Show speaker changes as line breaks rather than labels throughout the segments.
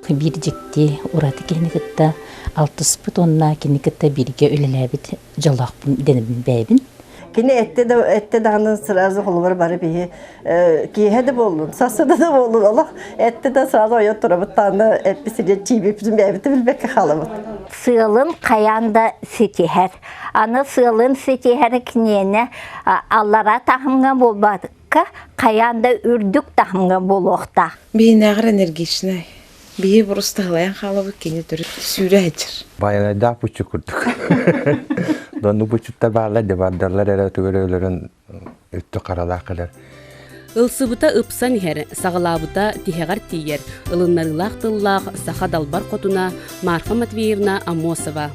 Биир дьикти ураты киһини кытта алтыспыт уонна кини кытта бииргэ үлэлээбит дьоллоохпун дэнэбин бэйэбин.
Кини этте да этте даҕаны сразу холобур бары биһи киэһэ да буоллун, сарсыарда да буоллун олох этте да сразу ойон турабыт таана эпписинэн чиибиппитин бэйэбит билбэккэ хаалабыт.
Сыалын хайаан да ситиһэр. Аны сыалын ситиһэр киниэнэ аллара таһымҥа буолбакка хайаан да үрдүк таһымҥа буолуохтаах.
Биһинээҕэр энергичнай. Биһи бурустаһылайан хаалабыт кини төрүт сүүрэ сылдьар.
Байанайдаах буччу курдук. Донну буччуттар бааллар де бардаллар эрэ түгөр өлөрөн өттө харалаах кэлэр.
Ылсыбыта ыпсан иһэр, саҕалаабыта тиһэҕэр тиийэр, ылыннарыылаах тыллаах саха далбар хотуна Марфа Матвеевна Аммосова.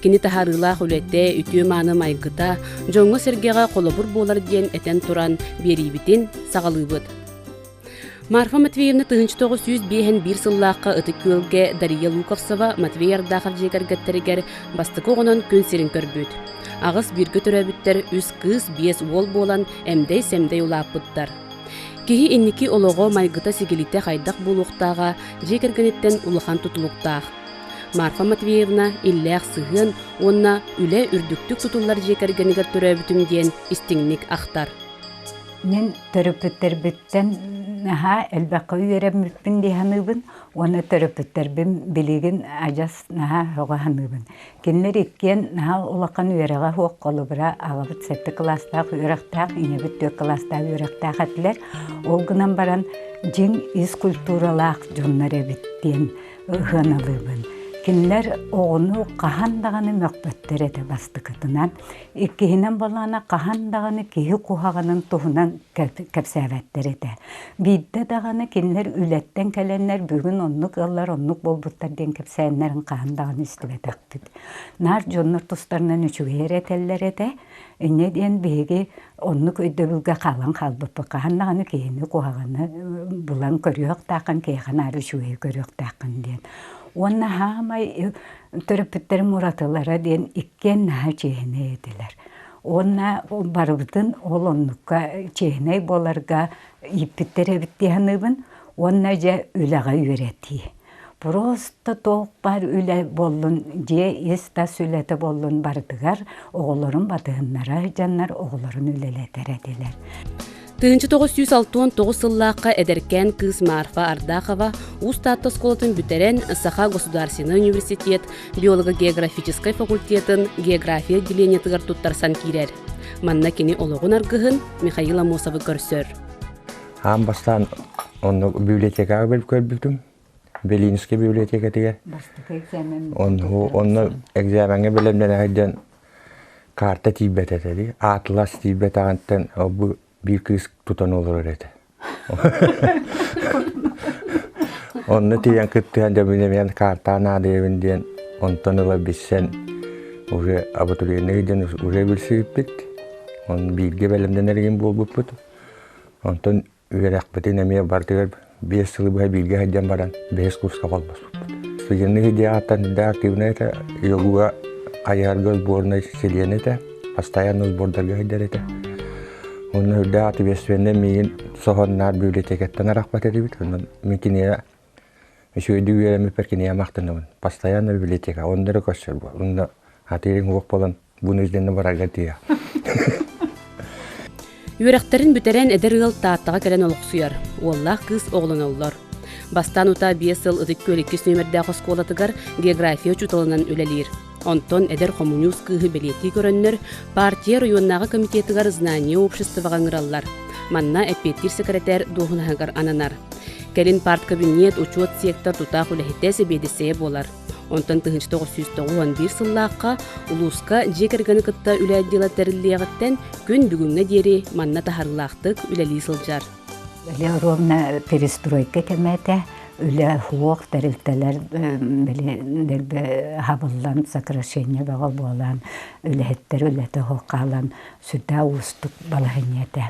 Кини таһаарыылаах үлэтэ, үтүө-мааны майгыта дьоҥҥо-сэргэҕэ холобур буолар диэн этэн туран биэриибитин саҕалыыбыт. Марфа Матвеевна 1951 сыллаахха Ытык Күөлгэ Дария Луковцева Матвей Ардахов дьиэ кэргэттэригэр бастакы оҕонон күн сирин көрбүт. Аҕыс бииргэ төрөөбүттэр үс кыыс, биэс уол буолан эмдэй-сэмдэй улааппыттар. Киһи инники олоҕо, майгыта-сигилитэ хайдах буолуохтааҕа дьиэ кэргэниттэн улахан тутулуктаах. Марфа Матвеевна иллээх сыһыан уонна үлэ үрдүктүк тутуллар дьиэ кэргэнигэр төрөөбүтүм диэн истиҥник ахтар.
Мин төрөппүттэрбиттэн наһаа элбэххэ үөрэммиппин дии саныыбын уонна төрөппүттэрбин билигин адьас наһаа сөҕө саныыбын. Кинилэр иккиэн наһаа улахан үөрэҕэ суох холобура аҕабыт сэттэ кылаастаах үөрэхтээх, ийэбит түөрт кылаастаах үөрэхтээх этилэр. Ол гынан баран дьиҥ ис культуралаах дьоннор эбит диэн сыаналыыбын. Кинилэр оҕону хаһан даҕаны мөхпөттөр этэ бастакытынан. Иккиһинэн буоллаҕына, хаһан даҕаны киһи куһаҕанын туһунан кэпсээбэттэр этэ. Биирдэ даҕаны кинилэр үлэттэн кэлэннэр бүгүн оннук ыаллар оннук буолбуттар диэн кэпсээннэрин хаһан даҕаны истибэтэхпит. Наар дьоннор тустарынан үчүгэй эрэ этэллэр этэ. Инньэ диэн биһиги оннук өйдөбүлгэ хаалан хаалбыппыт. Хаһан даҕаны киһини куһаҕаны булан көрүөхтааххын, киһиэхэ наар үчүгэйи көрүөхтааххын диэн. Уонна хаамай төрөппүттэрим уратылара диэн иккиэн наһаа чиэһинэй этилэр. Уонна барыбытын ол оннукка чиэһинэй буоларга ииппиттэр эбит дии саныыбын. Уонна дьэ үлэҕэ үөрэтии. Просто туох баар үлэ буоллун, дьиэ ис-тас үлэтэ буоллун барытыгар оҕолорун батыһыннара сылдьаннар оҕолорун үлэлэтэр этилэр.
1969 сыллаахха эдэркээн кыыс Марфа Ардахова Уус Таатта оскуолатын бүтэрэн, Саха государственнай университет биолого-географическай факультетын география отделениетыгар туттарсан киирэр. Манна кини олоҕун аргыһын Михаил Амосовы көрсөр.
Аан бастаан онно библиотекаҕа көрбүтүм. Белинскэй библиотекатыгар.
Бастакы экзамен.
Онно экзамеҥҥа бэлэмнэнэ сылдьан карта тиийбэт этэ дии. Атлас тиийбэтэҕиттэн бу биир кыыс тутан олорор этэ. Онно тиийэн кыттыһан дьэ мин эмиэ картаҕа наадыйабын диэн онтон ыла билсэн уже абитуриенныы диэн уже билсибиппит. Онно бииргэ бэлэмнэнэр буолбуппут. Онтон үөрэхпитин эмиэ барытыгар биэс сылы быһа бииргэ сылдьан баран бэһис курска холбоспуппут. Студенныы идеяттан үрдээх активнай этэ, йогуга хайыһарга сборнай чилиэнэ этэ, постоянно сбордарга сылдьар этэ. Онно үрдээх ответственнай миигин соһоннаар библиотекаттан арахпат этибит. Онон мин кинигэ үчүгэйдик үөрэммиппэр кинигэ махтанабын. Постоянно библиотека, онно эрэ көрсөр буол. Онно атыырыҥ уох буолан вынужденно барарга тиийэ.
Үөрэхтэрин бүтэрэн эдэр ыал Тааттаҕа кэлэн олохсуйар. Уоллаах кыыс оҕолоноллор. Бастаан утаа биэс сыл Ытык Күөл иккис нүөмэрдээх оскуолатыгар география учууталынан үлэлиир. Онтон эдэр хомуньуус кыыһы бэлиэтии көрөннөр, партия оройуоннааҕы комитетыгар Знание обществоҕа ыҥыраллар. Манна эппиэттиир сэкирэтээр дуоһунаһыгар ананар. Кэлин парткабинет, учуот сектор тутаах үлэһитэ сэбиэдиссэйэ буолар. Онтон 1991 сыллаахха улууска дьиэ кэргэни кытта үлэ отдела тэриллиэҕиттэн күн бүгүҥҥэ диэри манна таһарыылаахтык үлэлии сылдьар.
Били ровно перестройка кэмэ этэ. Үлэ суох тэрилтэлэр били дэлби хабыллан сокращение бөҕө буолан үлэһиттэр үлэтэ суох хаалан. сүрдээх уустук балаһыанньа этэ.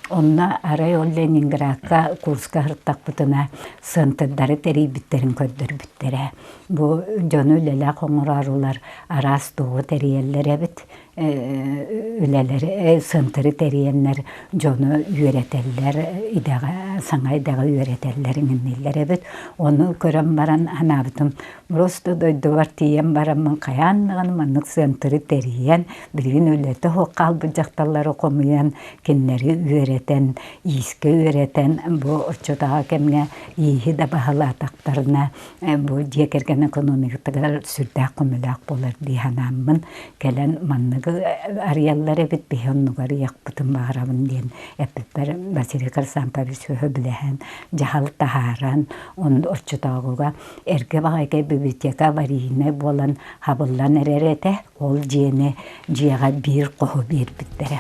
Онно арай ол Ленинградка курска сырыттахпытына центрдары тэрийбиттэрин көрдөрбүттэрэ. Бу дьону үлэлээх оҥороорулар араас туоҕу тэрийэллэр эбит. Үлэлэри центры тэрийэннэр дьону үөрэтэллэр, идэҕэ, саҥа идэҕэ үөрэтэллэр иҥинниллэр эбит. Ону көрөн баран анаабытым Просто дойдубар тиийэн бараммын хайаан даҕаны маннык центры тэрийэн, билигин үлэтэ суох хаалбыт дьахталлары хомуйан, кинилэри үөрэтэн, иискэ үөрэтэн, бу оччотооҕу кэмҥэ ииһи да баһылаатахтарына, бу дьиэ кэргэн экономикатыгар сүрдээх көмөлөөх буолар дии санааммын, кэлэн манныгы арыйаллар эбит, биһи оннугу арыйыахпытын баҕарабын диэн эппиппэр Василий Хрисанфович сөбүлэһэн, дьаһал таһааран, оччотооҕуга Эргэ баҕайы библиотека аварийнай буолан хабыллан эрэр этэ. Ол дьиэни дьиэҕэ биир хоһу биэрбиттэрэ.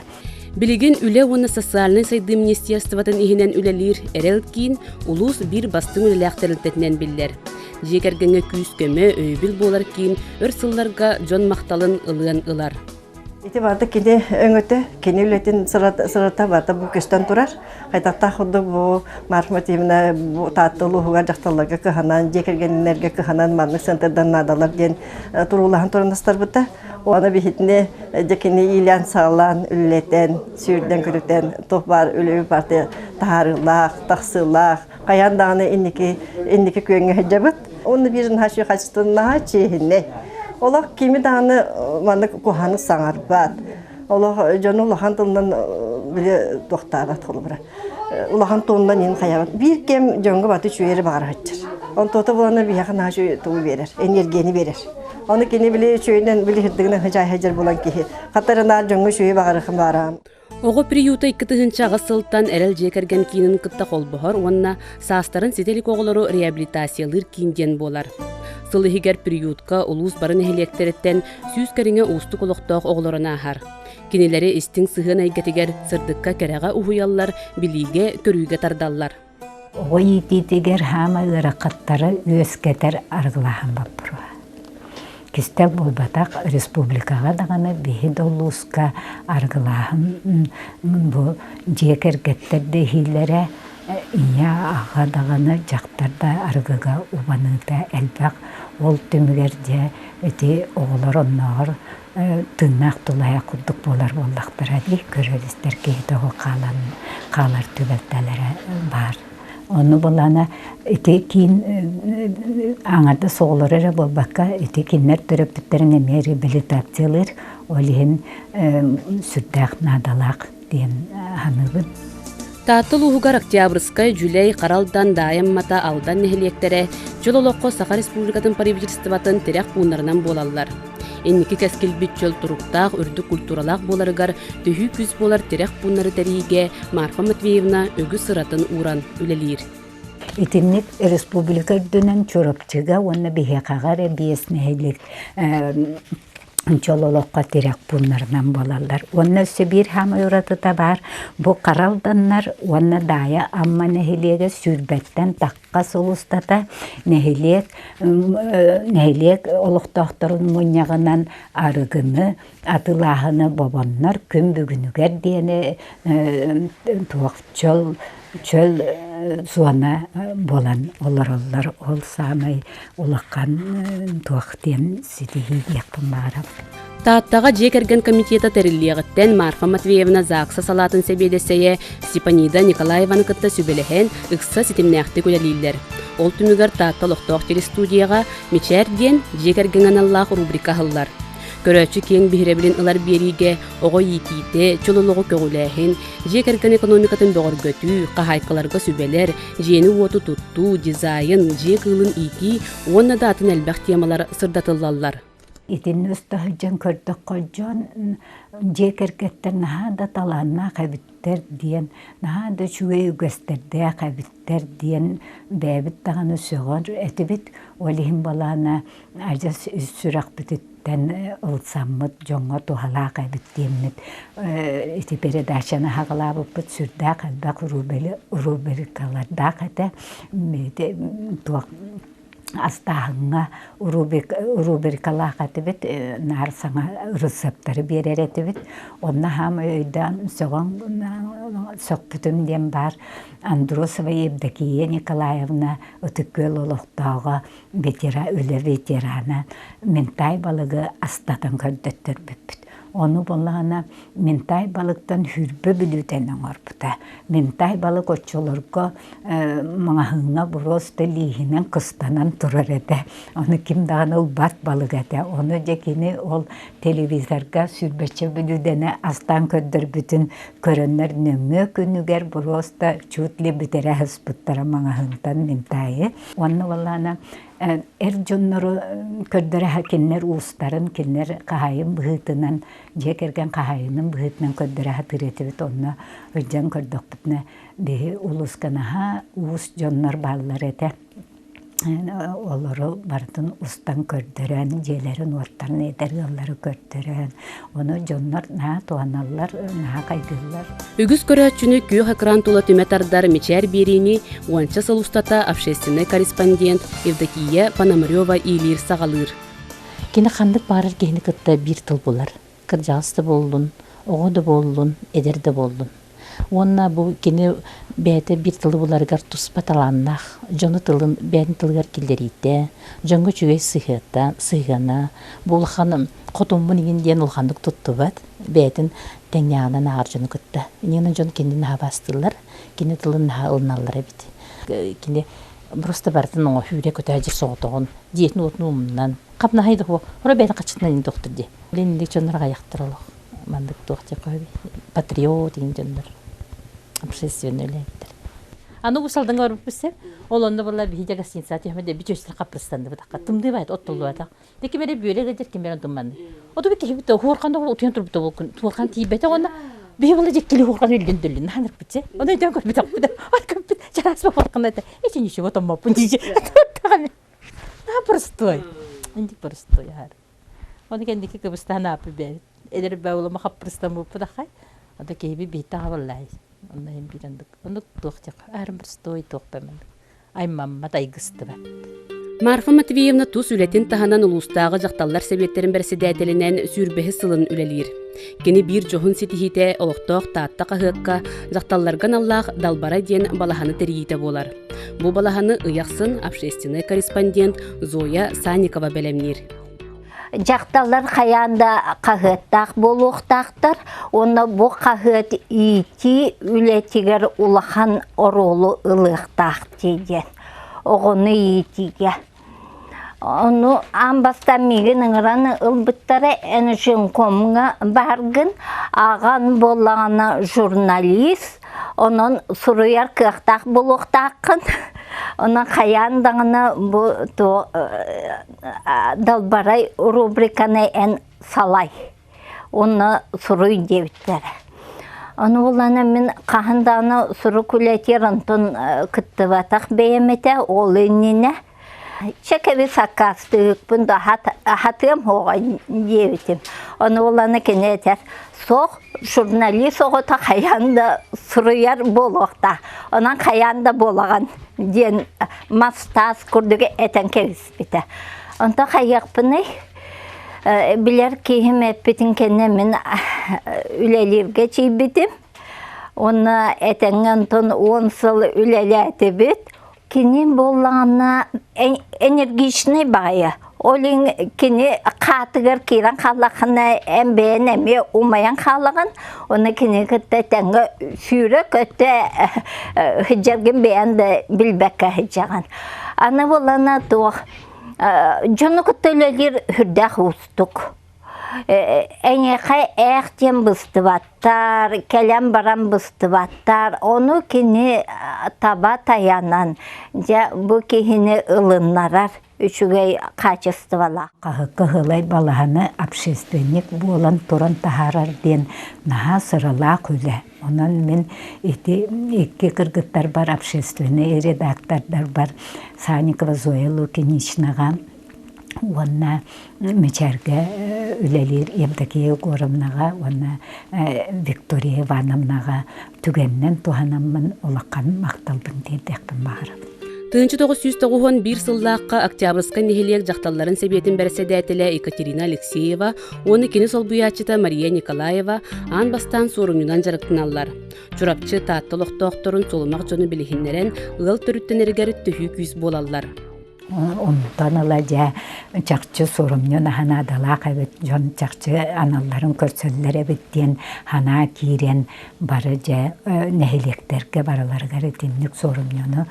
Билигин Үлэ уонна социальнай сайдыы министерствотын иһинэн үлэлиир Эрэл киин улуус биир бастыҥ үлэлээх тэрилтэтинэн биллэр. Дьиэ кэргэҥҥэ күүс-көмө, өйөбүл буолар киин өр сылларга дьон махталын ылыан ылар.
Ити барыта кини өҥөтө, кини үлэтин сырата барыта бу көстөн турар. Хайдахтаах курдук бу Марфа Матвеевна бу Таатта улууһугар дьахталларга кыһанан, дьиэ кэргэннэргэ кыһанан маннык центрдан наадалар диэн туруулаһан туран астарбыта. Уонна биһитини дьэ кини иилээн-саҕалаан, үлэлэтэн, сүүрдэн-көтүтэн туох баар үлэбит барыта таһаарыылаах, тахсыылаах, хайаан даҕаны инники инники күөҥҥэ сылдьабыт. Уонна биир наһаа үчүгэй хаачыстыба наһаа чиэһинэй. Олох кими даҕаны маннык куһаҕаны саҥарбат. Олох дьону улахан тылынан били туохтаабат холобура. Улахан тылынан иһин хайабат. Биир кэм дьоҥҥо баты үчүгэйи баҕара сылдьар. Онтуота буолана биһиэхэ наһаа үчүгэй тугу биэрэр, энергияны биэрэр. Ону кини били үчүгэйинэн били сырдыгынан сыдьаай сылдьар буолан киһи хатарынаан дьоҥҥо үчүгэйи баҕарыахын баҕараҕын.
Оҕо приюта 2008 сылтан Эрэл дьиэ кэргэн киинин кытта холбоһор уонна саастарын ситэ илик оҕолору реабилитациялыыр киин диэн буолар. Сыл иһигэр приютка улуус бары нэһилиэктэриттэн 100 кэриҥэ уустук олохтоох оҕолорун ааһар. Кинилэри истиҥ сыһыан эйгэтигэр сырдыкка-кэрэҕэ уһуйаллар, билиигэ-көрүүгэ тардаллар.
Оҕо иитиитигэр хаама ыарахаттары үөскэтэр арыгылааһын боппуруоһа. Кистэл буолбатах, республикаҕа даҕаны биһи да улууска арыгылааһын бу дьиэ кэргэттэр да иһиилэрэ ийэ, аҕа даҕаны, дьахтар да арыгыга убаныыта элбэх. Ол түмүгэр дьэ ити оҕолор оннооҕор тыыннаах тулаайах курдук буолар буоллахтара дии, көрөр-истэр киһи тоҕо хаалан хаалар түбэлтэлэрэ баар. Ону былаана ити киин аҥардас оҕолоро эрэ буолбакка, ити кинилэр төрөппүттэрин эмиэ реабилитациялыыр, ол иһин сүрдээх наадалаах диэн саныыбын.
Таатта улууһугар Октябрьскай, Дьүлэй, Харалдан, Даайаммата, Алдан нэһилиэктэрэ чөл олоххо Саха Республикатын правительствотын тирэх пууннарынан буолаллар. Инники кэскилбит чөл туруктаах, үрдүк культуралаах буоларыгар төһүү күүс буолар тирэх пууннары тэрийиигэ Марфа Матвеевна үгүс сыратын ууран үлэлиир.
Итинник республика үрдүнэн Чурапчыга уонна биһиэхэҕэ эрэ биэс нэһилиэк чөл олоххо тирэх пууннарынан буолаллар. Уонна өссө биир хаамай уратыта баар, бу Хара Алданнар уонна Даайа Амма нэһилиэгэ сүүрбэттэн тахха сыл устата нэһилиэк нэһилиэк олохтоохторун мунньаҕынан арыгыны атыылааһыны бобоннор күн бүгүнүгэр диэни туох чөл чөл зона буолан олороллор. Ол саамай улахан туох диэн ситиһии диэхпин баҕарабын.
Тааттаҕа дьиэ кэргэн комитета тэриллиэҕиттэн Марфа Матвеевна ЗАГСа салаатын сэбиэдиссэйэ Степанида Николаеваны кытта сүбэлэһэн, ыкса ситимнээхтик үлэлииллэр. Ол түмүгэр Таатта олохтоох телестудияҕа «Мичээр» диэн дьиэ кэргэҥҥэ аналлаах рубрика аһыллар. Көрөөччү киэҥ биһирэбилин ылар биэриигэ оҕо иитиитэ, чөл олоҕу көҕүлээһин, дьиэ кэргэн экономикатын бөҕөргөтүү, хаһаайкаларга сүбэлэр, дьиэни-уоту туттуу, дизайн, дьиэ кыылын иитии уонна да атын элбэх темалар сырдатыллаллар.
Итиннэ устаһыдьан көрдөххө дьон дьиэ кэргэттэр наһаа да талааннаах эбиттэр диэн, наһаа да үчүгэй үгэстэрдээх эбиттэр диэн бэйэбит даҕаны сөҕөр этибит. Ол иһин балаана адьас үс сүрэхпититтэн ылсаммыт дьоҥҥо туһалаах эбит диэммит ити передачаны хаҕалаабыппыт сүрдээх элбэх рубрикалардаах этэ. Туох Астааһыҥҥа рубрикалаах этибит, наар саҥа ырысыаптары биэрэр этибит. Онно хаамай өйдөөн сөҕөн сөхпүтүм диэн баар Андросова Евдокия Николаевна Ытык Күөл олохтооҕо ветера үлэ ветерана минтай балыгы астатан көрдөттөрбүппүт. Ону буоллаҕына минтай балыктан хүрбэ бүлүүтэн оҥорбута. Минтай балык оччолорго маҕаһыыҥҥа боруоста лииһинэн кыстанан турар этэ. Ону ким даҕаны ылбат балык этэ. Ону дьэ кини ол телевизорга сүүрбэччэ бүлүүдэни астаан көрдөрбүтүн көрөннөр нөҥүө күнүгэр боруоста чуть ли бүтэрэ сыспыттара маҕаһыынтан минтайы. Уонна буоллаҕына эр дьоннору көрдөрө кинилэр уустарын, кинилэр хаһаайын быһыытынан, дьиэ кэргэн хаһаайынын быһыытынан көрдөрө сатыыр этибит. Онно ыдьан көрдөхпүтүнэ биһи улууска наһаа уус дьоннор бааллар этэ. Олору барытын устан көрдөрөн, дьиэлэрин-уоттарын эдэр ыаллары көрдөрөн, ону дьоннор наһаа туһаналлар, наһаа хайгыыллар.
Үгүс көрөөччүнү күөх экран тула түмэ тардар Мичээр биэриини уонча сыл устата общественнай корреспондент Евдокия Пономарева иилиир-саҕалыыр.
Кини ханнык баҕарар киһини кытта биир тыл булар. Кырдьаҕас да буоллун, оҕо да буоллун, эдэр да буоллун. Уонна бу кини бэйэтэ биир тылы буларыгар туспа талааннаах, дьону тылын бэйэтин тылыгар киллэриитэ, дьоҥҥо үчүгэй сыһыата, сыһыана, бу улахан хотуммун иҥин диэн улаханнык туттубат, бэйэтин тэҥнээҕинэн ааҕар дьону кытта. Инньэ дьон кинини наһаа убаастыыллар, кини тылын наһаа ылыналлар эбит. Кини просто барытын оҥо сүүрэ-көтө дьир соҕотоҕун, дьиэтин-уотун умнан, хапнаһай да хоро бэйэтин хаччытынан иҥин тохтур дии. Билин дьоннор аҕыйахтар олох. Маннык туох диэххэ патриот иҥин дьоннор общественный үлэһиттэр. Аны бу салдыҥа барбыппыт сеп. Ол онно буолла биһиги гостиница түһэмэ бичөстөр хаппырыстанныбыт акка. Тымдыы баайт оттуллубатах. Де ким эрэ бүөлэ гыдыр ким эрэ тумманны. Оту би киһи битте хуорхан да утуйан турбута ол күн. Туорхан тиийбэтэ уонна биһи була дьиккили хуорхан үллүн дүллүн ханырпытчы. Ону өйдөөн көрбүтэх. От көппүт чараас хуорхан это. Эчи ничего томмоппун дии. Наһаа простой. Инди простой аһар. Оны кэнники кыбыстаан ааппы бэйэбит. Эдэр баулама хаппырыстаммыппыт ахай. Ото киһиби биитэ хабаллаай. Онно иһин биир ондук. Оннук туох дьах аарым простой туох бэмэн. Аймаммат айгыстыбат.
Марфа Матвеевна тус үлэтин таһынан улуустааҕы дьахталлар сэбиэттэрин бэрэссэдээтэлинэн сүүрбэһис сылын үлэлиир. Кини биир дьоһун ситиһиитэ олохтоох Таатта хаһыакка дьахталларга аналлаах Далбара диэн балаһаны тэрийиитэ буолар. Бу балаһаны ый ахсын общественнай корреспондент Зоя Санникова бэлэмниир.
Дьахталлар хайаан да хаһыаттаах буолуохтаахтар уонна бу хаһыат иитии үлэтигэр улахан оруолу ылыахтаах диэн оҕону иитиигэ. Ону аан бастаан миигин ыҥыран ылбыттара эн женкомҥа бааргын, аҕан буоллаҕына журналист, онон суруйар кыахтаах буолуохтааххын. Онон хайаан даҕаны бу туох далбарай рубриканы эн салай уонна суруй диэбиттэрэ. Ону булана мин хаһан даҕаны сурук үлэтигэр онтон кыттыбатах бэйэм этэ, ол иннинэ чэ кэбис аккаастыыбыппын да аһатыам суоҕа диэбитим. Ону булана кини этэр, суох журналист оҕото хайаан да суруйар буолуохтаах, онон хайаан да буолаҕын диэн мас-таас курдук этэн кэбиспитэ. Онтон хайыахпыный? Билэр киһим эппитин кэннэ мин үлэлииргэ чийбитим. Уонна этэҥҥэ онтон 10 сыл үлэлээтибит. Кини буоллаҕына энергичный баҕайы. Ол иһин кини хаатыгар киирэн хааллаххына эн бэйэн эмиэ умайан хаалаҕын. Уонна кини кытта тэҥҥэ сүүрэ-көтө сылдьаргын бэйэн да билбэккэ сылдьаҕын. Аны буоллаҕына туох дьону кытта үлэлиир сүрдээх уустук. Эйиэхэ ээх диэн быстыбаттар, кэлэн баран быстыбаттар. Ону кини таба тайанан, дьэ бу киһини ылыннарар үчүгэй хаачыстыбалаах.
Хаһыкка ыһылай балаһаны общественник буолан туран таһаарар диэн наһаа сыралаах үлэ. Онон мин ити икки кыргыттарбар общественнай редактордарбар Санникова Зоя Лукиничнаҕа уонна Мичээргэ үлэлиир Евдокия Егоровнаҕа уонна Виктория Ивановнаҕа түгэнинэн туһанаммын улахан махталбын тиэрдиэхпин баҕарабын.
1991 сыллаахха Октябрьскай нэһилиэк дьахталларын сэбиэтин бэрэссэдээтэлэ Екатерина Алексеева уонна кини солбуйааччыта Мария Николаева аан бастаан суорумньунан дьарыктаналлар. Чурапчы, Таатта олохтоохторун сулумах дьону билиһиннэрэн, ыал төрүттэнэригэр төһүү күүс буолаллар.
Онтон ыла дьэ чахчы суорумньу наһаа наадалаах эбит, дьон чахчы аналларын көрсөллөр эбит диэн санаа киирэн бары дьэ нэһилиэктэргэ барыларыгар итинник суорумньуну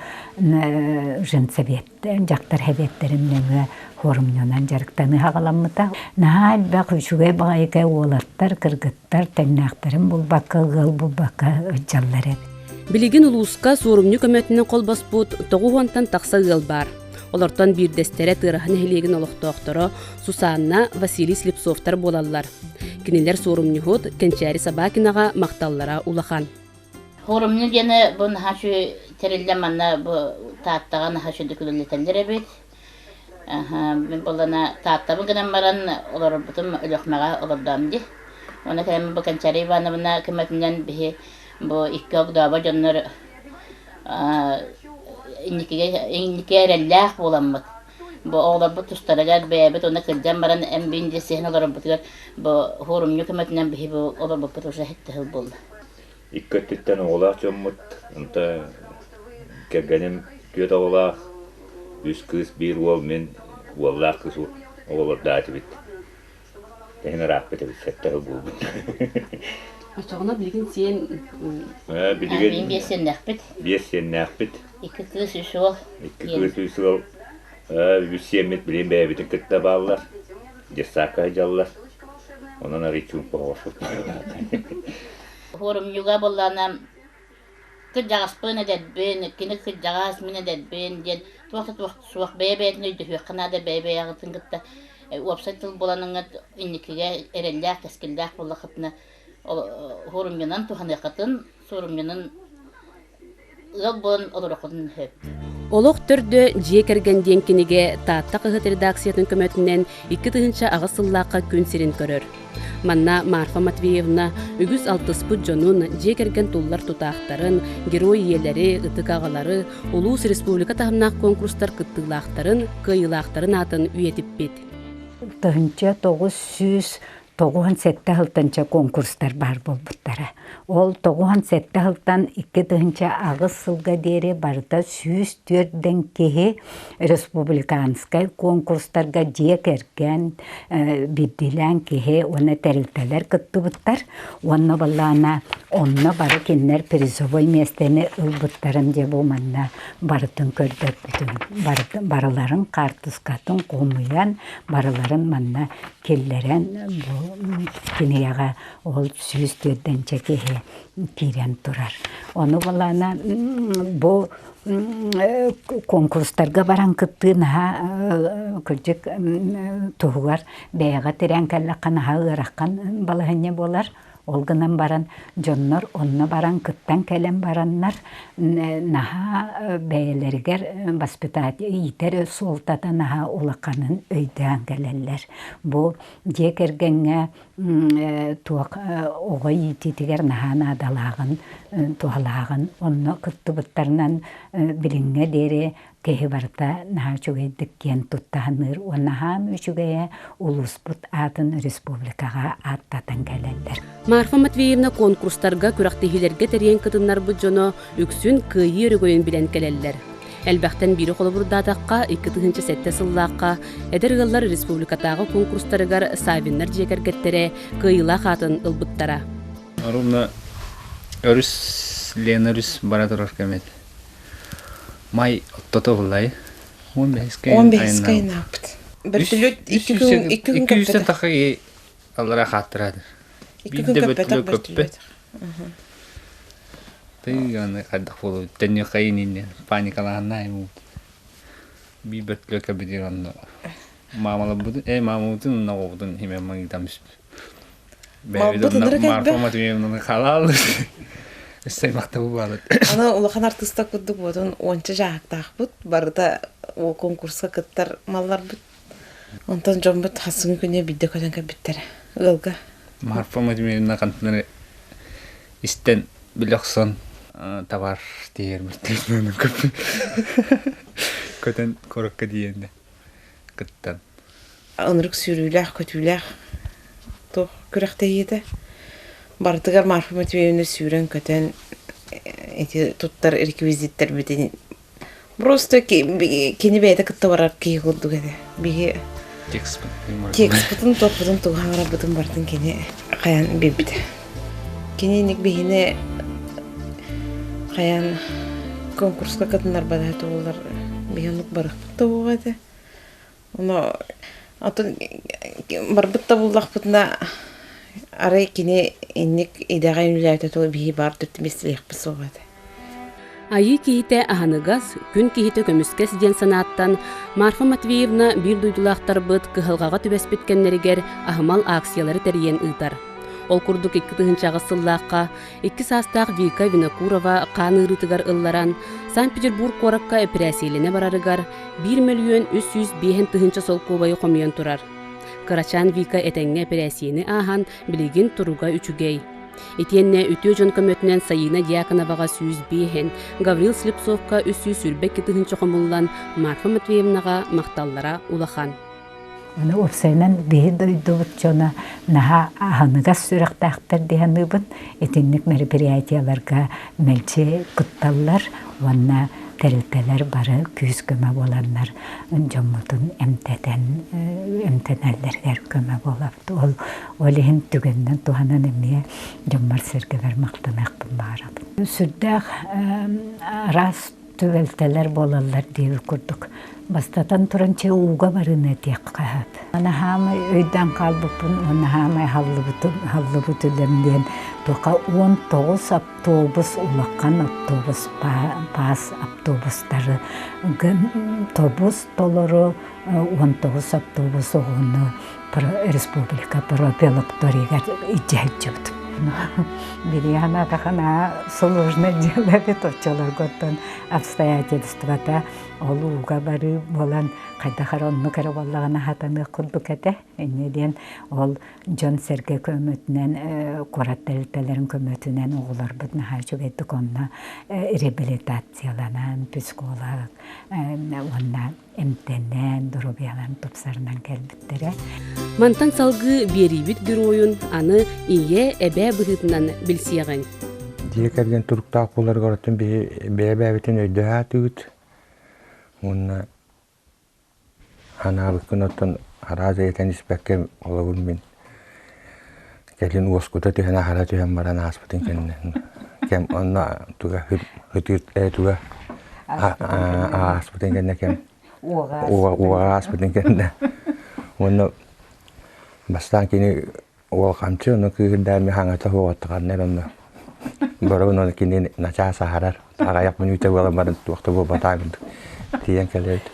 женсовет дьахтар сэбиэттэрин нөҥүө суорумньунан дьарыктаныы саҕаламмыта. Наһаа элбэх үчүгэй баҕайыга уолаттар, кыргыттар тэҥнээхтэрин булбакка, ыал булбакка ыдьаллар эбит.
Билигин улууска суорумньу көмөтүнэн холбоспут 90-тан тахса ыал баар. Олортон биирдэстэрэ Тыараһа нэһилиэгин олохтоохторо Сусанна, Василий Слепцовтар буолаллар. Кинилэр суорумньуһут Кэнчээри Собакинаҕа махталлара улахан.
Суорумньу диэни бу наһаа үчүгэй тэриллэн манна бу Тааттаҕа наһаа үчүгэйдик үлэлэтэллэр эбит. Мин буоллана Тааттабын гынан баран олорорбутум Өлүөхүмэҕэ олордоом дии. Уонна кэлэн бу Кэнчээри Ивановна көмөтүнэн биһи бу икки огдообо дьоннор инникигэ инникигэ эрэллээх буоламмыт бу оҕолорбут тустарыгар бэйэбит уонна кырдьан баран эмбин дьиссиһэн олорорбутугар бу хуорумньу көмөтүнэн биһи бу олорбуппут уже сэттэ сыл буолла.
Икки өттүттэн оҕолоох дьоммут, онто кэргэним түөрт оҕолоох, үс кыыс, биир уол, мин уоллаах кыыс оҕолордоох этибит. Эһин ырааппыт эбит, сэттэ сыл буолбут.
Оччоҕуна билигин сиэн
Билигин
биэс сиэннээхпит.
Биэс сиэннээхпит.
Икки кыыс, үс уол.
Икки кыыс, үс уол. Үс сиэммит билигин бэйэбитин кытта бааллар. Детсадка сылдьаллар. Онон арый чуумпу оҕорсут.
Форумньуга буоллаана кырдьаҕаспын эдэрбин, кини кырдьаҕас, мин эдэрбин диэн туох да туох суох бэйэ-бэйэтин өйдөһүөххэ наада, бэйэ-бэйэҕитин кытта уопсай тыл буланыҥҥыт инникигэ эрэллээх, кэскиллээх буоллаххытына суорумньунан туһаныаххытын, суорумньунан ыал буолан олоруоххутун сөп.
Олох төрдө дьиэ кэргэн диэн кинигэ Таатта хаһыат редакциятын көмөтүнэн 2008 сыллаахха күн сирин көрөр. Манна Марфа Матвеевна үгүс алтыспыт дьонун, дьиэ кэргэн туллар тутаахтарын, герой ийэлэри, ытык аҕалары, улуус республика таһымнаах конкурстар кыттыылаахтарын, кыайыылаахтарын аатын үйэтиппит.
1900 97 сылтан конкурстар баар буолбуттара. Ол 97 сылтан 2008 сылга диэри барыта 104 киһи республиканскай конкурстарга дьиэ кэргэн, биирдиилээн киһи уонна тэрилтэлэр кыттыбыттар. Уонна баллаана онно бары кинилэр призовой миэстэни ылбыттарын дьэ бу манна барытын көрдөрбүтүм. Барыларын хаартыскатын хомуйан, барыларын манна киллэрэн бу кинигэҕэ ол 104 киһи киирэн турар. Ону балаана бу конкурстарга баран кыттыы наһаа кырдьык туһугар бэйэҕэ тирээн кэллэххэ наһаа ыарахан балаһынньа буолар. Ол гынан баран дьоннор онно баран кыттан кэлэн бараннар наһаа бэйэлэригэр воспитатель иитэр суолтата наһаа улаханын өйдөөн кэлэллэр. Бу дьиэ кэргэҥҥэ туох оҕо иитиитигэр наһаа наадалааҕын, туһалааҕын онно кыттыбыттарынан билиҥҥэ диэри киһи барыта наһаа үчүгэйдик киэн тутта саныыр уонна наһаа үчүгэйэ улууспут аатын республикаҕа ааттатан кэлэллэр.
Марфа Матвеевна конкурстарга, күрэхтэһиилэргэ тэрийэн кытыннарбыт дьоно үксүн кыайыы өрөгөйүн билэн кэлэллэр. Элбэхтэн биири холобурдаатахха, 2007 сыллаахха эдэр ыаллар республикатааҕы конкурстарыгар Савиннар дьиэ кэргэттэрэ кыайыылаах аатын ылбыттара.
Ровно өрүс Лена өрүс бара турар кэмит. Май оттото буллай. 15
15 айнааппыт. Бөртөлүөт икки күн икки күн
Икки үстэн таха аллара хааттырады.
Икки күн көппөтөх бөртөлүөт.
Тыганы хайдах буолу төннү хайын паникалаанна ему. Би бөртөлүөккэ битир онно маамалабытын э маамабытын онно оҕобутун химе маңытам
Малбыт ынырык
Марфа Матвеевнаны халаал Өссө баалыт.
Аны улахан артыыстар курдук буотун уонча дьаһахтаахпыт барыта ол конкурска кыттар малларбыт. Онтон дьоммут хасыҥы күнэ биирдэ көтөн кэлбиттэрэ ыалга.
Марфа Матвеевна хантан истэн билэ охсон. Товар тиийэр мөлтөөнүн көппүт. Көтөн куоракка тиийэннэ кыттан.
Ынырык сүүрүүлээх, көтүүлээх туох күрэхтэһиитэ. Барытыгар Марфа Матвеевна сүүрэн-көтөн ити туттар реквизиттэрбитин просто кини бэйэтэ кытта барар киһи курдук этэ. Биһи текспытын топпутун тугу хаҥарарбытын барытын кини хайаан билбитэ. Кини инник биһини хайаан конкурска кытыннарбата туолар биһи оннук барыхпыт да буолуо этэ. Ону атын барбыт да буллахпытына арай кини инник идэҕэ үлэлээбитэ тула биһи баар миэстэлиэхпит суоҕа этэ.
Айыы киһитэ аһыныгас, күн киһитэ көмүскэс диэн санааттан Марфа Матвеевна биир дойдулаахтарбыт кыһалҕаҕа түбэспит кэмнэригэр аһымал акциялары тэрийэн ыытар. Ол курдук 2008 сыллаахха икки саастаах Вика Винокурова хаан ыарыытыгар ылларан, Санкт-Петербург куоракка эпэрээссийэлэнэ барарыгар 1 305 000 солкуобайы хомуйан турар. Кырачаан Вика этэҥҥэ эпэрээссийэни ааһан, билигин туруга үчүгэй. Итиэннэ үтүө дьон көмөтүнэн Сайыына Дьяконоваҕа 105-ин, Гаврил Слепцовка 322 тыһыынча хомуллан Марфа Матвеевнаҕа махталлара улахан.
Аны уопсайынан биһи дойдубут дьоно наһаа аһыныгас сүрэхтээхтэр дии саныыбын. Итинник мероприятиеларга мэлдьи кытталлар уонна тэрилтэлэр бары күүс-көмө буоланнар дьоммутун эмтэтэн эмтэнэллэригэр көмө буолабыт. Ол ол иһин түгэнинэн туһанан эмиэ дьоммор-сэргэбэр махтаныахпын баҕарабын. Сүрдээх араас түбэлтэлэр буолаллар диэбит курдук. Бастатан туран чэ ууга барыыны этиэххэ сөп. Наһаамай өйдөөн хаалбыппын уонна хаамай халлыбыт үлэм диэн туха 19 автобус улахан автобус паас автобустары тобус толору 19 автобус оҕону республика пропелокторигар илдьэ сылдьыбытым. Билиана тахана сложное дело эбит оччолорго оттон обстоятельствота ол ууга барыы буолан хайдах эрэ оннук эрэ буоллаҕына хатаныах курдук этэ. Инньэ диэн ол дьон-сэргэ көмөтүнэн куорат тэрилтэлэрин көмөтүнэн оҕолорбут наһаа үчүгэйдик онно реабилитацияланан психолог уонна эмтэнэн, доруобуйаларын тупсарынан кэлбиттэрэ.
Мантан салгыы биэриибит геройун аны ийэ, эбээ быһыытынан билсиэҕиҥ.
Дьиэ кэргэн туруктаах буоларыгар оттон биһи бэйэ-бэйэбитин өйдөһө сатыыбыт уонна анаабыккын оттон араас ыйытан испэккэ олобун мин кэлин уоскута түһэн аһара түһэн баран ааспытын кэннэ кэм онно туга ытыыр туга ааспытын кэннэ кэм уоҕа ааспытын кэннэ уонна бастаан кини уол хамчы ону кыыһырдаан хаҥата суоҕаттаханна онно барабын ону кини начаас аһарар аҕайах мүнүүтэ буолан баран туох да буолбатаа курдук тиийэн кэлэбит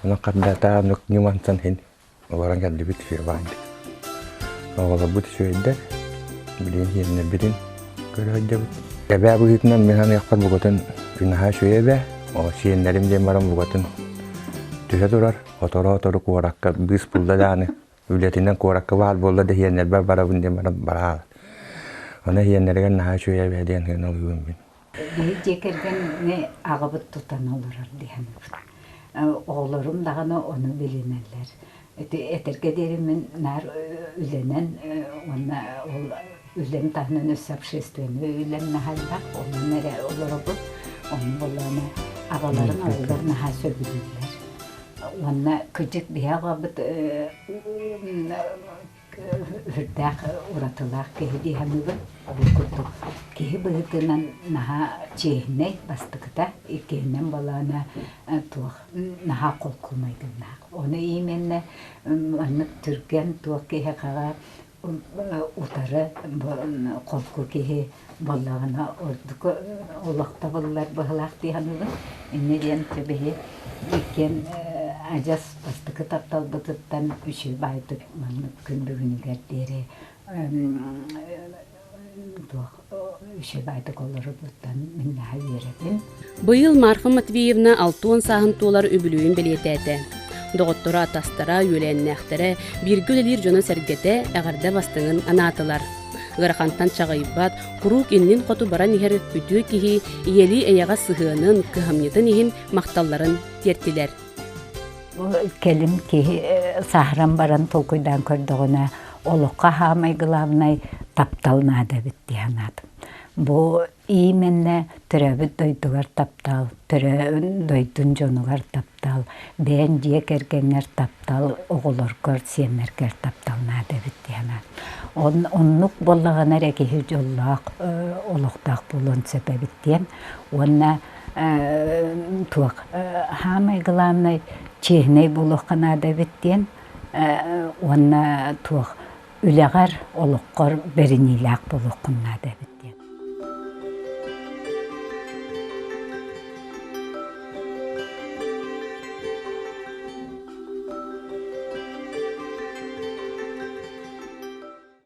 онон хардатаа ньумантан иһин Олорон кэллибит үчүгэй Оҕолорбут үчүгэйдэр, билигин сиэннэрбитин көрө сылдьабыт. Эбээ быһыытынан мин саныахпар букатын наһаа үчүгэй эбээ. О, сиэннэрим диэн баран букатын түһэ турар. Оторо-отору куоракка быыс булла даҕаны үлэтинэн куоракка баар буолла да сиэннэрбэр барабын диэн баран бараал. Аны сиэннэригэр наһаа үчүгэй эбээ диэн сыаналыыбын мин.
Биһи дьиэ кэргэни аҕабыт тутан олорор дии саныыбын. Оҕолорум даҕаны ону билинэллэр. Ити этэргэ диэри мин наар үлэнэн уонна ол үлэм таһынан өссө общественнай үлэм наһаа элбэх, онон эрэ олоробут. Ону буоллаҕына аҕаларым оҕолор наһаа сөбүлүүллэр. Уонна кырдьык биһи аҕабыт Үрдээх уратылаах киһи дии саныыбын. Ол курдук киһи быһыытынан наһаа чиэһинэй бастакыта, иккиһинэн буоллаҕына туох наһаа холку майгыннаах. Ону именно маннык түргэн туох киһиэхэҕэ утары холку киһи буоллаҕына ордук олох табыллар быһыылаах дии саныыбын. Инньэ диэн биһи иккиэн адьас бастакы тапталбытыттан үчүгэй баайдык маннык күн бүгүнүгэр диэри туох үчүгэй баайдык олорорбуттан мин наһаа үөрэбин.
Быйыл Марфа Матвеевна 60 сааһын туолар үбүлүөйүн бэлиэтээтэ. Доҕотторо, атастара, үөлээннээхтэрэ, бииргэ үлэлиир дьоно-сэргэтэ эҕэрдэ бастыҥын анаатылар. Ыарахантан чаҕыйбат, куруук иннин хоту баран иһэр үтүө киһи ийэлии эйэҕэс сыһыанын, кыһамньытын иһин махталларын тиэртилэр.
Кэлин киһи сааһыран баран толкуйдаан көрдөҕүнэ, олоххо хаамай главнай таптал наада эбит дии санаатым. Бу именно төрөөбүт дойдугар таптал, төрөөбүт дойдун дьонугар таптал, бэйэн дьиэ кэргэҥҥэр таптал, оҕолоргор, сиэннэргэр таптал наада эбит дии санаатым. Оннук буоллаҕына эрэ киһи дьоллоох, олохтоох буолуон сөп эбит диэн. Уонна туох саамай главнай чиэһинэй буолуохха наада эбит диэн уонна туох үлэҕэр, олоххор бэриниилээх буолуоххун наада эбит.